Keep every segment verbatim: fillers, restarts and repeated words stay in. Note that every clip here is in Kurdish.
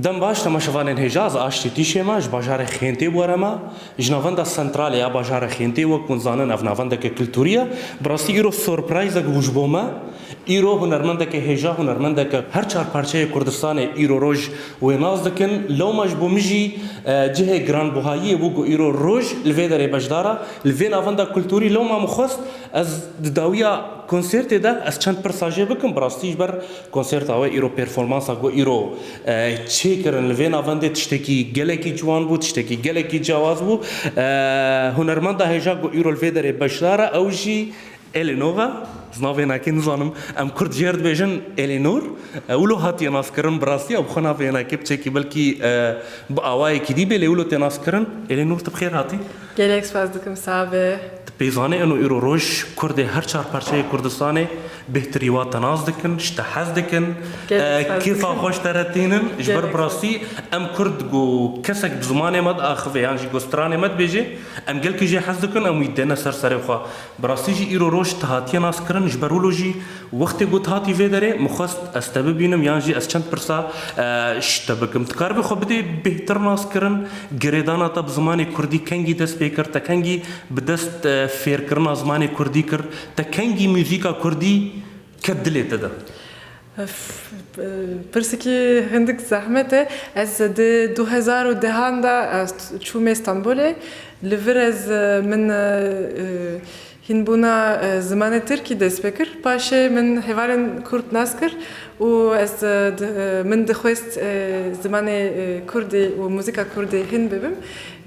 Dem baş, temaşevanên hêja, ez Aştî Tîşê me, ji bajarê Xêntê bi we re me. Ji navenda Sentralê ya bajarê Xêntê, wek hûn zanin, ev navendeke kulturî ye. Bi rastî îro surprizek bû ji bo me. Îro hunermendeke hêja, hunermendeke her çar parçeyê Kurdistanê îro roj wê nas dikin. Lewma ji bo min jî, e, cihê giranbuhayiyê bû ku îro roj li vê derê beşdar e. Li vê navenda kulturî lewma min xwest ez di dawiya konsertê de ez çend pirsa jê bikim. Bi rastî ji ber konserta we îro, performansa ku îro, e, çêkirin li vê navendê tiştekî gelekî ciwan bû, tiştekî gelekî ciyawaz bû. E, hunermenda hêja ku îro li vê derê beşdar e, ew jî Elinor e. Ez navê wênekê nizanim, em kurd jê re dibêjin Elinor. E, wilo hatiye naskirin, bi rastî ew bi xwe navê wênekê bi çekî belkî, e, bi awayekî dî bê, lê wilo tê naskirin. Elinor, tu bi xêr hatî. Gelek spas dikim, sax be. Tu pê zanî, eno îro roj kurdê her çar parçeyê Kurdistanê bêhtirî wa te nas dikin, ji te hez dikin, Gelek e, spas kêfa dikim. Xweş te re tînin. Ji ber Gelek bi spas. Rastî em kurd ku kesek bi zimanê me diaxive yan jî ku stranê me dibêje, em gelkî jê hez dikin, em wî dêne ser serê xwe. Bi rastî jî îro roj te hatiye naskirin, ji ber wilo jî wextê ku te hatî vê derê, min xwest ez te bibînim yan jî ez çend pirsa, e, ji te bikim. Tu karibî xwe bidê bêhtir naskirin, girêdana te bi zimanê kurdî kengî dest pê kir, te kengî bi dest, e, fêrkirina zimanê kurdî kir, te kengî muzîka kurdî ket dilê te de? Pirsekî hindik zehmet e. Ez di du hezar û dehan de ez çûme Stenbolê. Li vir ez, e, min, e, e, hînbûna, e, zimanê tirkî dest pê kir. Paşê min hevalên kurd nas kir û ez, e, di-, e, min dixwest, e, zimanê, e, kurdî û muzîka kurdî hîn bibim.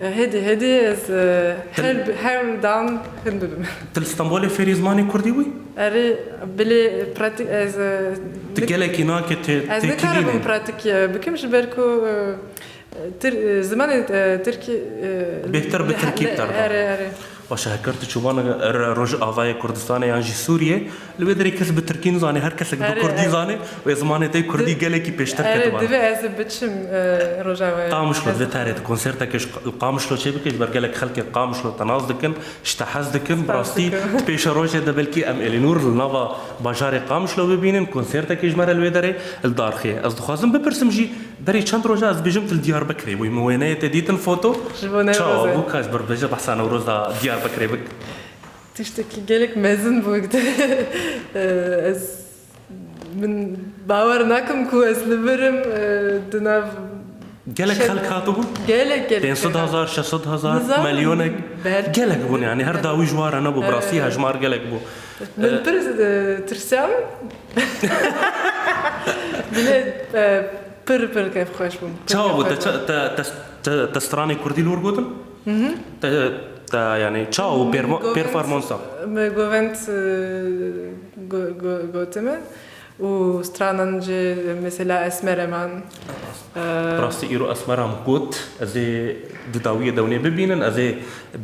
E, hêdî hêdî ez, e, Til- hewl, hewl dan hîn bibim. Tu li Stenbolê fêrî zimanê kurdî bûyî? Erê, belê pratik ez, e, Tu nik-, gelekî nake tê-, ez têkilînê. Nikarim pratik, e, bikim ji ber ku, e, tir-, e, zimanê, e, tirkî, e, Bêhtir bi le-, tirkî le-, bi te re da. Erê, erê. Baş e, heker tu çûbana, e, Rojavayê Kurdistanê yan jî Sûriyê, li wê derê kes bi tirkî nizane, her kesek bi Erê, kurdî erê. Zane û ê zimanê te kurdî Di-, gelekî pêştir erê, ketiba. Divê ez biçim, e, Rojavayê. Qamişlo, Ez divê te re tu konsertekê ji Q-, Qamişlo çêbike, ji ber gelek xelkê Qamişlo te nas dikin, ji te hez dikin. Bi Spas rastî dikim. Di pêşerojê de belkî em Elînûr li nava bajarê Qamişlo bibînin, konsertekê ji me re li wê derê li dar xê. Ez dixwazim bipirsim jî, berî çend roja ez dibêjim tu li Diyarbekirê bûyî, min wêneyê te dîtin, foto. Ji bo Newrozê. Çawa bû, ka ji ber bêje behsa Newroza Diyarbekirê bik? Tiştekî gelek mezin bû. Eh, ez, min bawer nakim ku ez li vir im, eh, di nav Gelek şe-, xelk hatibûn? Gelek, gelek Pênc sed hezar, şeş sed hezar, Nizanim, milyonek. Belkî. Gelek bûn yani. Her dawî ji wan re nebû. Bi rastî Evet. hejmar gelek bû. Min Eh, pir, eh, tirsiyam. Bilê, eh, pir, pir keyfxweş bûm. Pir Çawa bû? Te keyfxweş ça-, bûm. te, te, te, te stranê kurdî li wir gotin? Mhm. Te, te, yani, çawa bû Min permo-, govend, performansa? Min govend, e, go-, go-, gotime û stranan jî mesela Esmer Eman, e, Rastî îro Esmer Eman got, ez ê di dawiyê dewnê bibînin, ez ê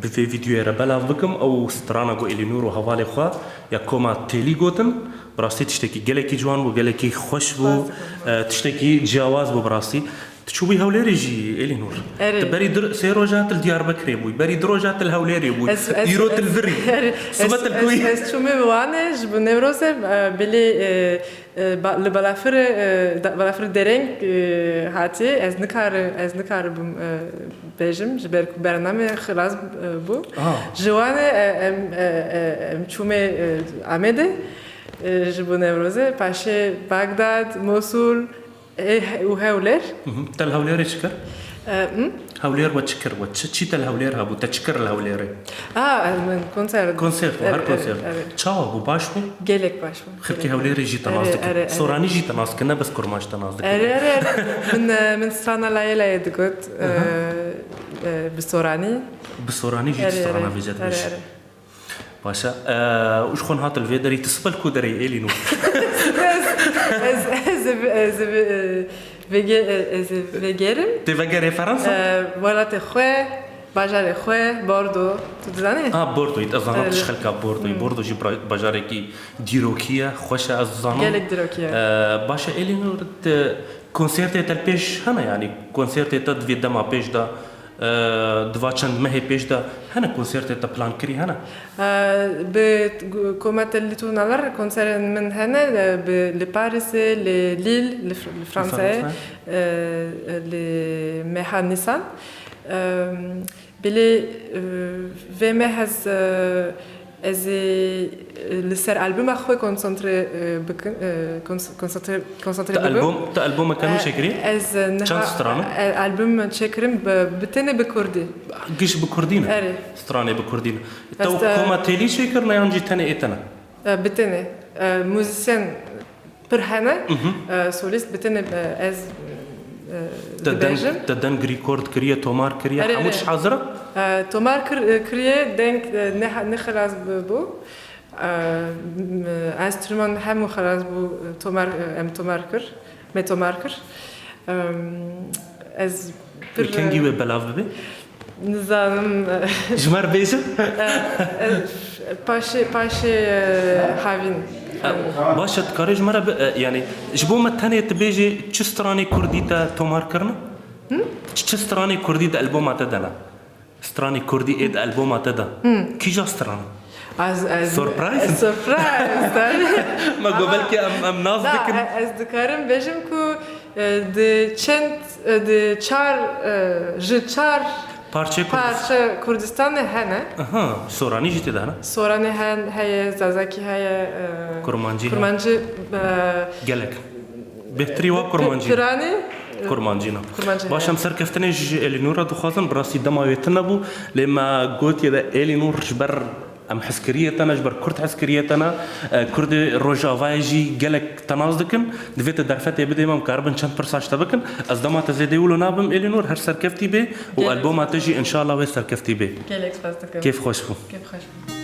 bi vê vîdeoyê re belav bikim. Ew strana ku Elînûr û hevalê xwe ya koma Têlî gotin, bi rastî tiştekî gelekî ciwan bû, gelekî xweş bû, Spas dikim. e, tiştekî ciyawaz bû bi rastî. Tu çûbûyî Hewlêrê jî, Elînûr? Erê. Tu berî du, sê roja tu li Diyarbekirê bûyî, berî du roja tu li Hewlêrê bûyî. Ez, ez, Îro tu li ez, vir î. erê, Sibe ez, tu li ku ez, yî? ez çûme Wanê, ji bo Newrozê, e, belê, e, e, ba-, li balafirê, e, da-, balafirê dereng, e, hatiye. Ez nikari-, ez nikaribûm, e, bêjim, ji ber ku bername xilas, e, bû. Aha. Ji Wanê, e, em, e, e, em çûme, e, Amedê, e, ji bo Newrozê. Paşê Bagdad, Mosul, Ê, he-, û Hewlêr? Mhm. Te li Hewlêrê çi kir? E, hı? Hewlêr we çi kir? We çi, çi te li Hewlêr hebû? Te çi kir li Hewlêrê? A, e, min konser. Konser bû, her Evet, konser. evet, evet. Çawa bû? Baş bû? Gelek baş bû. Xirkê Hewlêrê jî te nas Erê, dikin. erê, erê. Soranî jî te nas dikin, ne bes kurmanc te nas dikin. Erê, erê, erê. Min, e, min strana layê layê digot, e, Aha. e, bi soranî. Bi soranî jî Erê, tu strana erê. vêce Erê, dibêjî. erê. Baş e. E, û ji xwe niha tu li vê derî, tu sibe li ku derê yî, Elînûr? Ez, ez, ez, ez, e, vege-, e, ez ê vegerim. Tê vegerê Fransa? E, welatê xwe, bajarê xwe, Bordo. Tu dizanî? A, Bordoyî, ez zanim tu ji Evet. xelka Bordoyî. Hmm. Bordo jî bra-, bajarekî dîrokî ye, xweş e, ez dizanim. Gelek dîrokî ye. E, baş e, Elînûr, tu konsertê te li pêş hene, yanî konsertê te di vê dema pêş de Di va çend mehê pêş de hene konsertê te plan kirî hene? Bi Koma Telî Turnalar konserên min hene, bi li Parîsê, li Lille, li Fransayê, li meha Nîsan. Belê vê meh ez Ez ê li ser albuma xwe konsantre bikim, konsantre bibim. Tu albumeke nû çêkirî? Ez niha... Çend stran e? Album çêkirim bi tenê bi kurdî. Giş bi kurdî ne? Erê. Stranê bi kurdî ne. Te Koma Telî çêkirine yan jî tenê ê te ne? Bi tenê. Muzîsyen pir hene. Solîst bi tenê ez dibêjim. Te deng record kiriye, tomar kiriye, hemû tişt hazir e? Tomar kiriye, deng ne xilas bû. Enstrûman hemû xilas bû, tomar, em tomar kir, me tomar kir. Ez pir... Kengî wê belav bibe? Nizanim. Ji me re bêje. Paşê, paşê havîn. Baş e, dikarê ji me re bi, e, yanî ji bo me tenê tu bêjî çi stranê kurdî te tomar kirine? Çi, çi stranê kurdî di alboma te de ne? Stranê kurdî ê di alboma te de. Kîja stran? Ez, ez, Surprise? Surprise. Me got belkî em, em nas dikin. Ez dikarim bêjim ku e, di çend, e, di çar, e, ji çar Parçe Kurd- parçe Kurdistanê hene. Aha, Soranî jî tê de hene? Soranî hen, heye, Zazakî heye, e, Kurmancî heye. Kurmancî, e, Gelek. Bêhtirî wa Kurmancî. Piranî, e, Kurmancî ne. Kurmancî Baş heye. Em serkeftinê ji Elînûra dixwazin, bi rastî dema wê tune bû, lê me gotiye de Elînûr ji ber Em hezkiriyê te ne, ji ber Kurd hezkiriyê te ne, e, Kurdê Rojavayê jî gelek te nas dikin. Divê te derfetê bidê me, em karibin çend pirsa ji te bikin. Ez dema te zêdê wilo nabim, Elînûr, her serkeftî bê û alboma te jî înşallah wê serkeftî bê. Gelek spas dikim. Kêf xweş bû. Kêf xweş bû.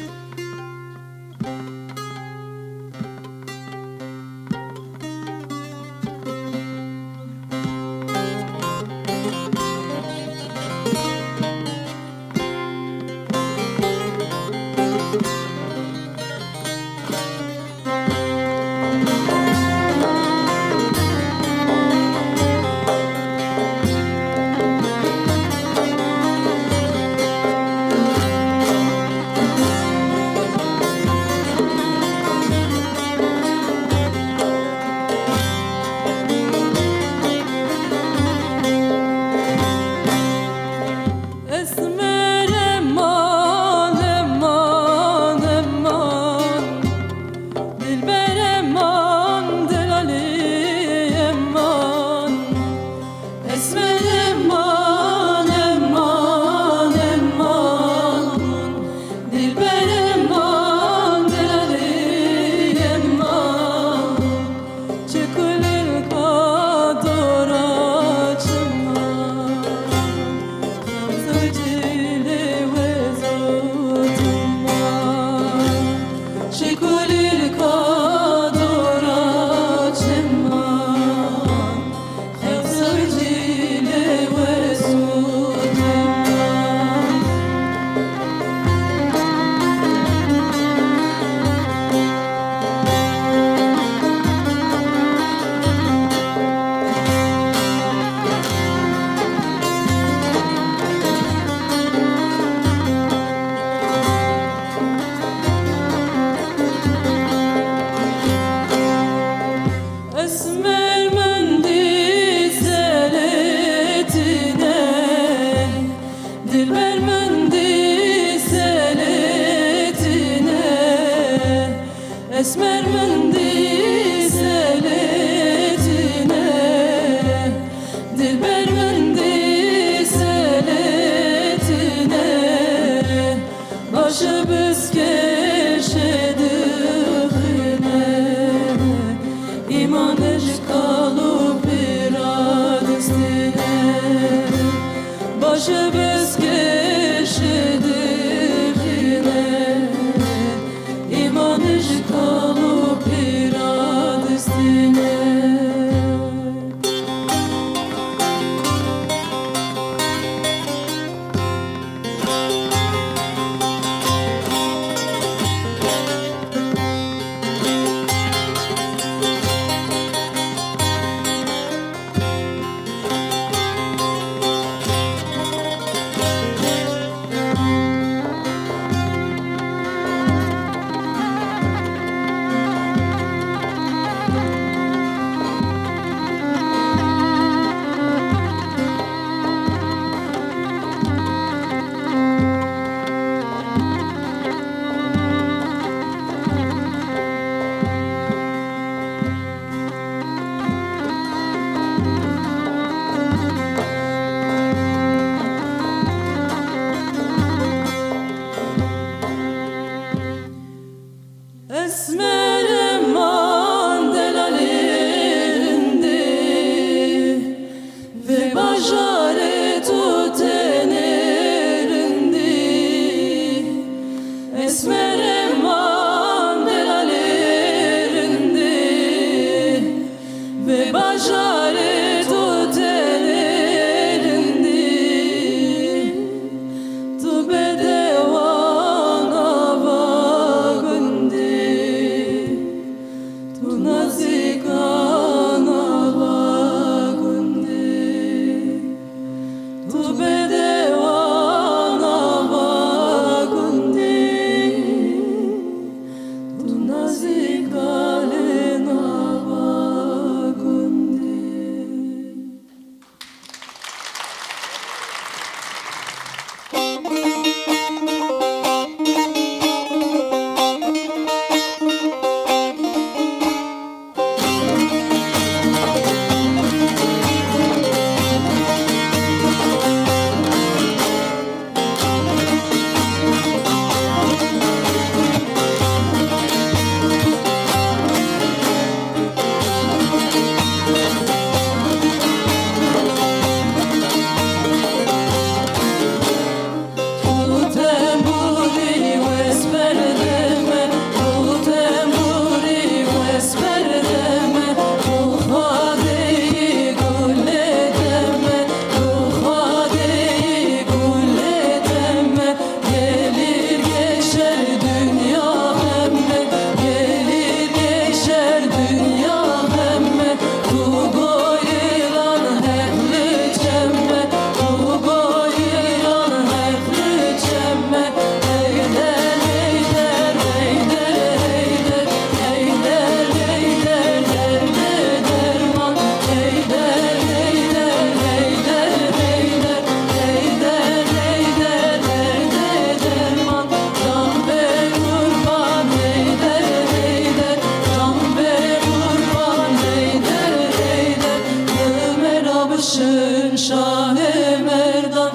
Bişin şahê merdan,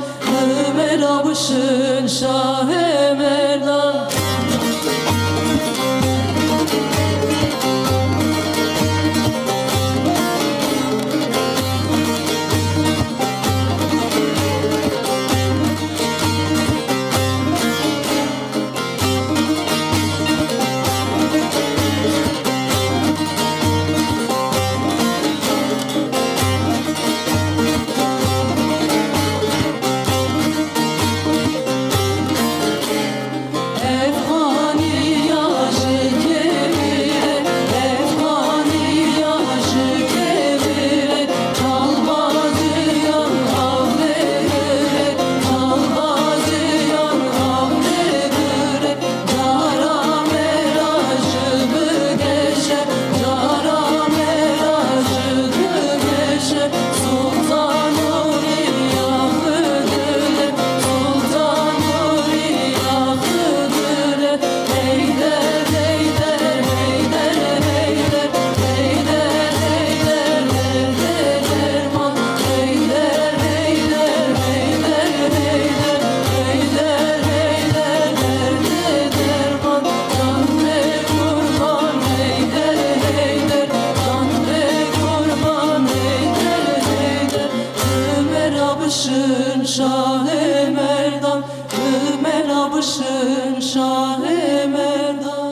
Emera bişin şahê merdan. Emera bişin şahê merdan, Emera bişin şahê merdan.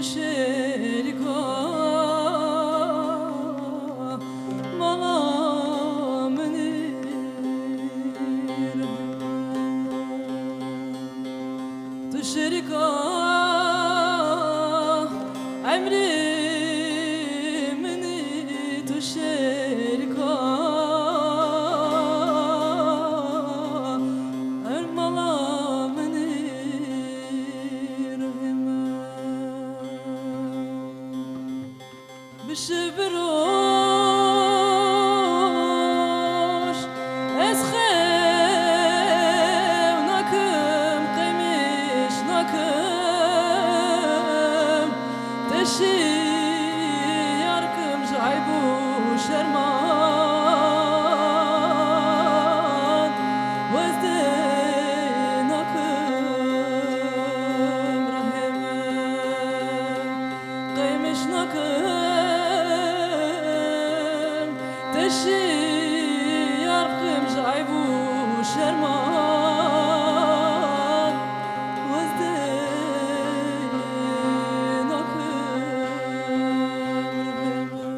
Şerîka mala min î. Tu şerîka emrê min î, tu şerîka her mala min î, ruhê min. Bi şev bi roj ez xew nakim, qemîş nakim. Te şiyar kim ji eyb û şerman. Wez dê nakim, ruhê min. Qemîş nakim, te şiyar kim ji eyb û şerman. Wez dê nakim, ruhê min.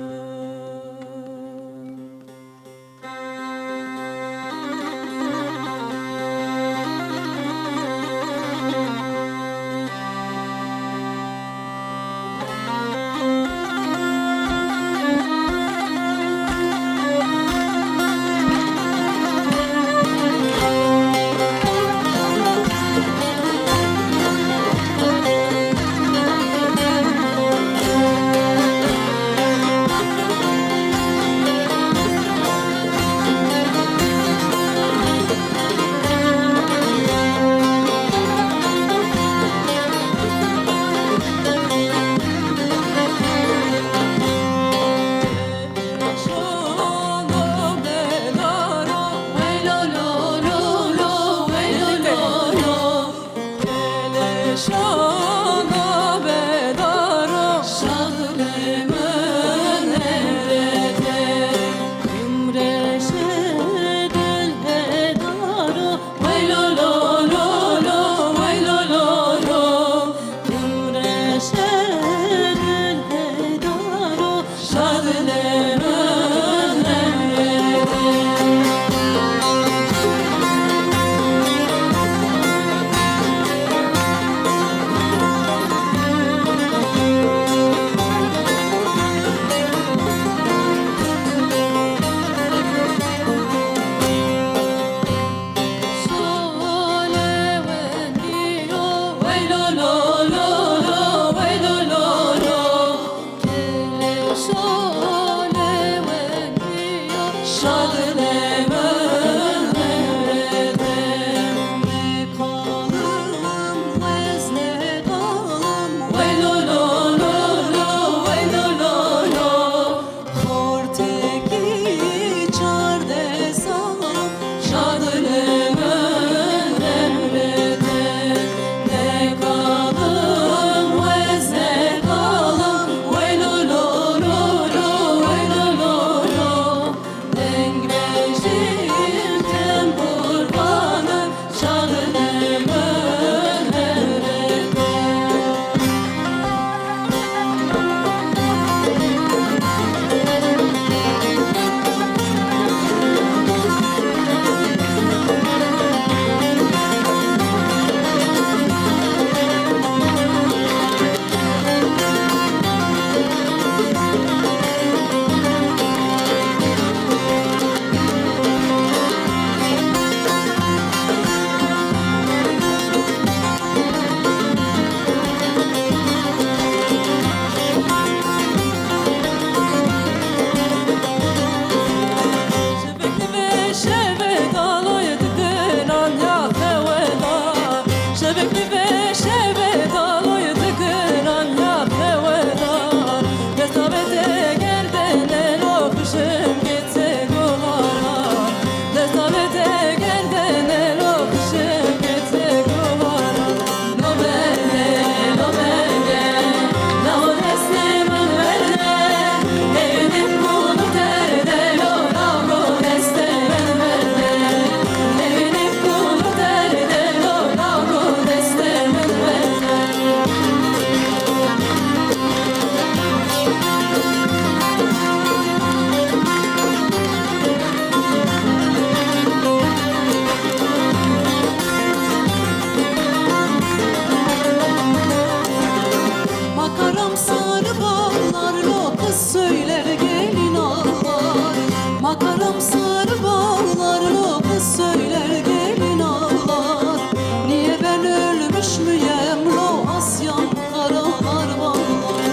Karamsar bağlar, lo kız söyler gelin ağlar. Makaramsar bağlar, lo kız söyler gelin ağlar. Niye ben ölmüş müyem, lo Asya'm karalar bağlar?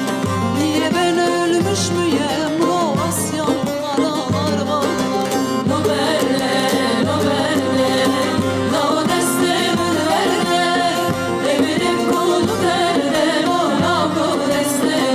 Niye ben ölmüş müyem, lo Asya'm karalar bağlar? Lo berde, lo berde, la o destê min werde, ê min ê kol berde, lo la o destê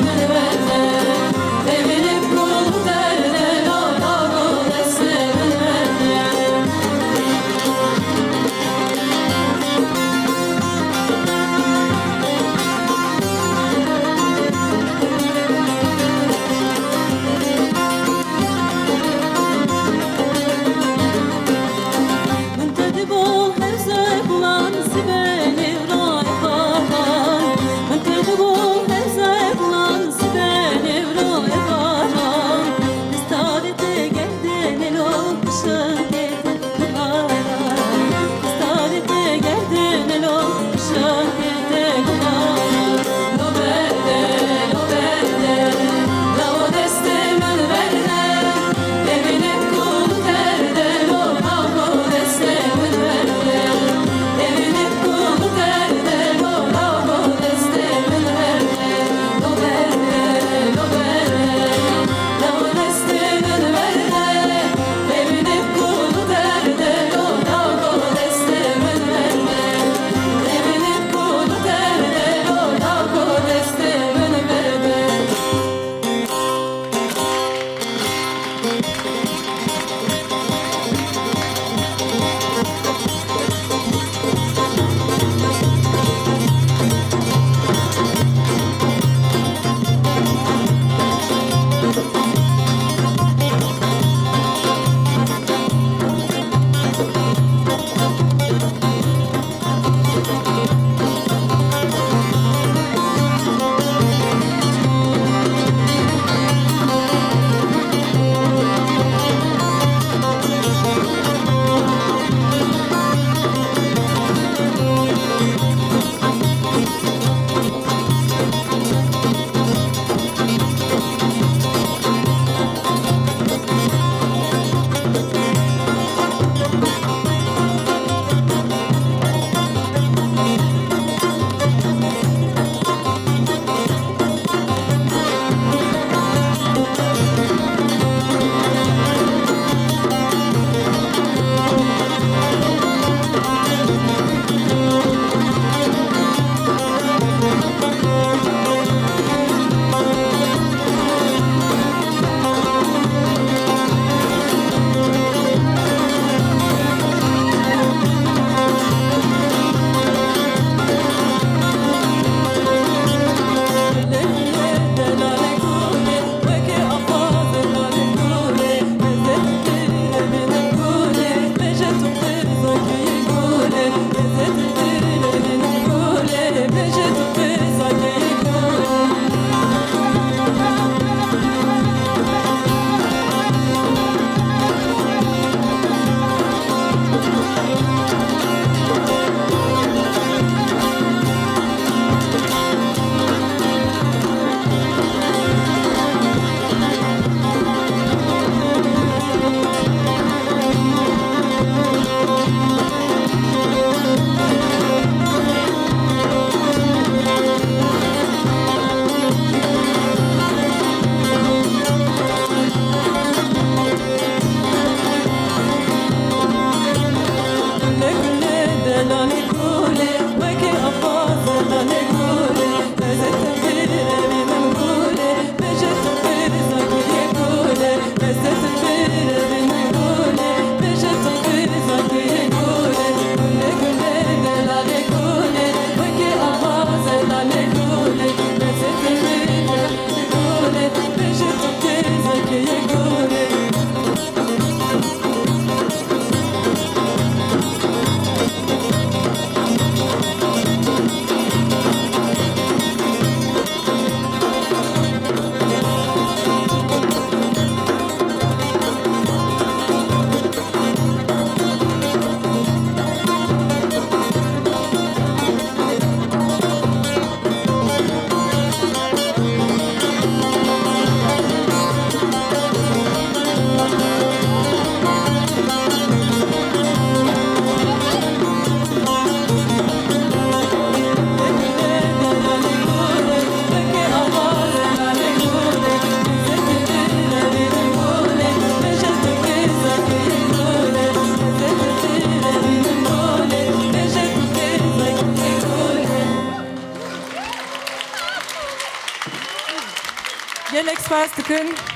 Gelek spas dikin.